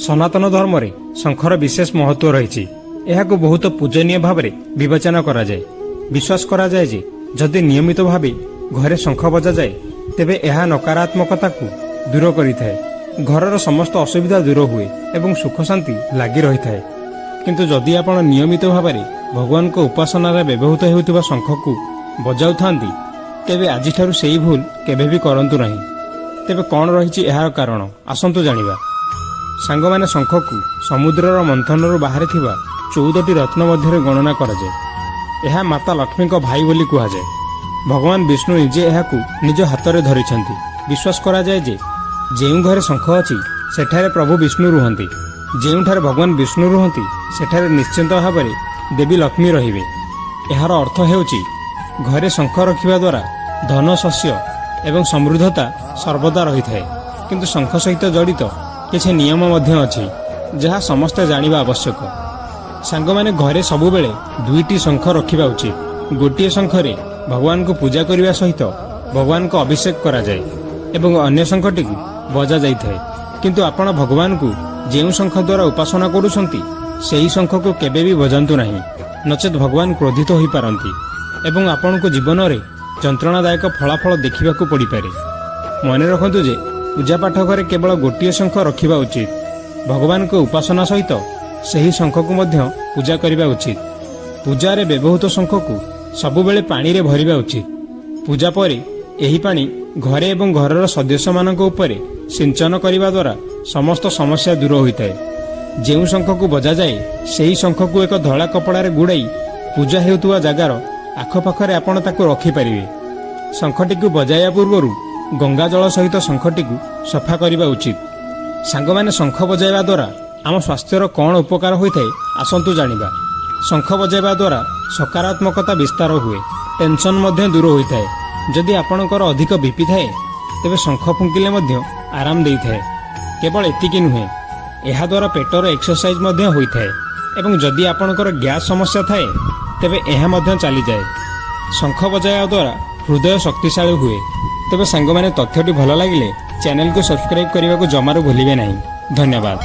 ସନାତନ ଧର୍ମରେ ଶଙ୍ଖର ବିଶେଷ ମହତ୍ତ୍ୱ ରହିଛି। ଏହାକୁ ବହୁତ ପୂଜନୀୟ ଭାବରେ ବିବେଚନା କରାଯାଏ। ବିଶ୍ୱାସ କରାଯାଏ ଯେ ଯଦି ନିୟମିତ ଭାବେ ଘରେ ଶଙ୍ଖ ବଜାଯାଏ, ତେବେ ଏହା ନକାରାତ୍ମକତାକୁ ଦୂର କରିଥାଏ, ଘରର ସମସ୍ତ ଅସୁବିଧା ଦୂର ହୁଏ ଏବଂ ସୁଖ ଶାନ୍ତି ଲାଗି ରହିଥାଏ। କିନ୍ତୁ ଯଦି ଆପଣ ନିୟମିତ ଭାବରେ ଭଗବାନଙ୍କ ଉପାସନାରେ ବ୍ୟବହୃତ ହେଉଥିବା ଶଙ୍ଖକୁ ବଜାଉଥାନ୍ତି, ତେବେ ଆଜିଠାରୁ ସେହି ଭୁଲ କେବେ ବି କରନ୍ତୁ ନାହିଁ। ତେବେ କ'ଣ ରହିଛି ଏହାର କାରଣ, ଆସନ୍ତୁ ଜାଣିବା। ସାଙ୍ଗମାନେ, ଶଙ୍ଖକୁ ସମୁଦ୍ରର ମନ୍ଥନରୁ ବାହାରିଥିବା 14ଟି ରତ୍ନ ମଧ୍ୟରେ ଗଣନା କରାଯାଏ। ଏହା ମାତା ଲକ୍ଷ୍ମୀଙ୍କ ଭାଇ ବୋଲି କୁହାଯାଏ। ଭଗବାନ ବିଷ୍ଣୁ ନିଜେ ଏହାକୁ ନିଜ ହାତରେ ଧରିଛନ୍ତି। ବିଶ୍ୱାସ କରାଯାଏ ଯେ ଯେଉଁ ଘରେ ଶଙ୍ଖ ଅଛି, ସେଠାରେ ପ୍ରଭୁ ବିଷ୍ଣୁ ରୁହନ୍ତି। ଯେଉଁଠାରେ ଭଗବାନ ବିଷ୍ଣୁ ରୁହନ୍ତି, ସେଠାରେ ନିଶ୍ଚିନ୍ତ ଭାବରେ ଦେବୀ ଲକ୍ଷ୍ମୀ ରହିବେ। ଏହାର ଅର୍ଥ ହେଉଛି, ଘରେ ଶଙ୍ଖ ରଖିବା ଦ୍ୱାରା ଧନ, ଶସ୍ୟ ଏବଂ ସମୃଦ୍ଧତା ସର୍ବଦା ରହିଥାଏ। କିନ୍ତୁ ଶଙ୍ଖ ସହିତ ଜଡ଼ିତ କିଛି ନିୟମ ମଧ୍ୟ ଅଛି, ଯାହା ସମସ୍ତେ ଜାଣିବା ଆବଶ୍ୟକ। ସାଙ୍ଗମାନେ, ଘରେ ସବୁବେଳେ ଦୁଇଟି ଶଙ୍ଖ ରଖିବା ଉଚିତ। ଗୋଟିଏ ଶଙ୍ଖରେ ଭଗବାନଙ୍କୁ ପୂଜା କରିବା ସହିତ ଭଗବାନଙ୍କ ଅଭିଷେକ କରାଯାଏ ଏବଂ ଅନ୍ୟ ଶଙ୍ଖଟିକୁ ବଜା ଯାଇଥାଏ। କିନ୍ତୁ ଆପଣ ଭଗବାନଙ୍କୁ ଯେଉଁ ଶଙ୍ଖ ଦ୍ୱାରା ଉପାସନା କରୁଛନ୍ତି, ସେହି ଶଙ୍ଖକୁ କେବେ ବି ବଜାନ୍ତୁ ନାହିଁ। ନଚେତ୍ ଭଗବାନ କ୍ରୋଧିତ ହୋଇପାରନ୍ତି ଏବଂ ଆପଣଙ୍କୁ ଜୀବନରେ ଯନ୍ତ୍ରଣାଦାୟକ ଫଳାଫଳ ଦେଖିବାକୁ ପଡ଼ିପାରେ। ମନେ ରଖନ୍ତୁ ଯେ ପୂଜା ପାଠ ଘରେ କେବଳ ଗୋଟିଏ ଶଙ୍ଖ ରଖିବା ଉଚିତ। ଭଗବାନଙ୍କ ଉପାସନା ସହିତ ସେହି ଶଙ୍ଖକୁ ମଧ୍ୟ ପୂଜା କରିବା ଉଚିତ। ପୂଜାରେ ବ୍ୟବହୃତ ଶଙ୍ଖକୁ ସବୁବେଳେ ପାଣିରେ ଭରିବା ଉଚିତ। ପୂଜା ପରେ ଏହି ପାଣି ଘରେ ଏବଂ ଘରର ସଦସ୍ୟମାନଙ୍କ ଉପରେ ସିଞ୍ଚନ କରିବା ଦ୍ୱାରା ସମସ୍ତ ସମସ୍ୟା ଦୂର ହୋଇଥାଏ। ଯେଉଁ ଶଙ୍ଖକୁ ବଜାଯାଏ, ସେହି ଶଙ୍ଖକୁ ଏକ ଧଳା କପଡ଼ାରେ ଗୁଡ଼ାଇ ପୂଜା ହେଉଥିବା ଜାଗାର ଆଖପାଖରେ ଆପଣ ତାକୁ ରଖିପାରିବେ। ଶଙ୍ଖଟିକୁ ବଜାଇବା ପୂର୍ବରୁ ଗଙ୍ଗା ଜଳ ସହିତ ଶଙ୍ଖଟିକୁ ସଫା କରିବା ଉଚିତ। ସାଙ୍ଗମାନେ, ଶଙ୍ଖ ବଜାଇବା ଦ୍ୱାରା ଆମ ସ୍ୱାସ୍ଥ୍ୟର କ'ଣ ଉପକାର ହୋଇଥାଏ, ଆସନ୍ତୁ ଜାଣିବା। ଶଙ୍ଖ ବଜାଇବା ଦ୍ୱାରା ସକାରାତ୍ମକତା ବିସ୍ତାର ହୁଏ, ଟେନସନ୍ ମଧ୍ୟ ଦୂର ହୋଇଥାଏ। ଯଦି ଆପଣଙ୍କର ଅଧିକ ବିପି ଥାଏ, ତେବେ ଶଙ୍ଖ ଫୁଙ୍କିଲେ ମଧ୍ୟ ଆରାମ ଦେଇଥାଏ। କେବଳ ଏତିକି ନୁହେଁ, ଏହାଦ୍ୱାରା ପେଟର ଏକ୍ସରସାଇଜ ମଧ୍ୟ ହୋଇଥାଏ ଏବଂ ଯଦି ଆପଣଙ୍କର ଗ୍ୟାସ୍ ସମସ୍ୟା ଥାଏ, ତେବେ ଏହା ମଧ୍ୟ ଚାଲିଯାଏ। ଶଙ୍ଖ ବଜାଇବା ଦ୍ୱାରା ହୃଦୟ ଶକ୍ତିଶାଳୀ ହୁଏ। ତେବେ ସାଙ୍ଗମାନେ, ତଥ୍ୟଟି ଭଲ ଲାଗିଲେ ଚ୍ୟାନେଲକୁ ସବସ୍କ୍ରାଇବ୍ କରିବାକୁ ଜମାରୁ ଭୁଲିବେ ନାହିଁ। ଧନ୍ୟବାଦ।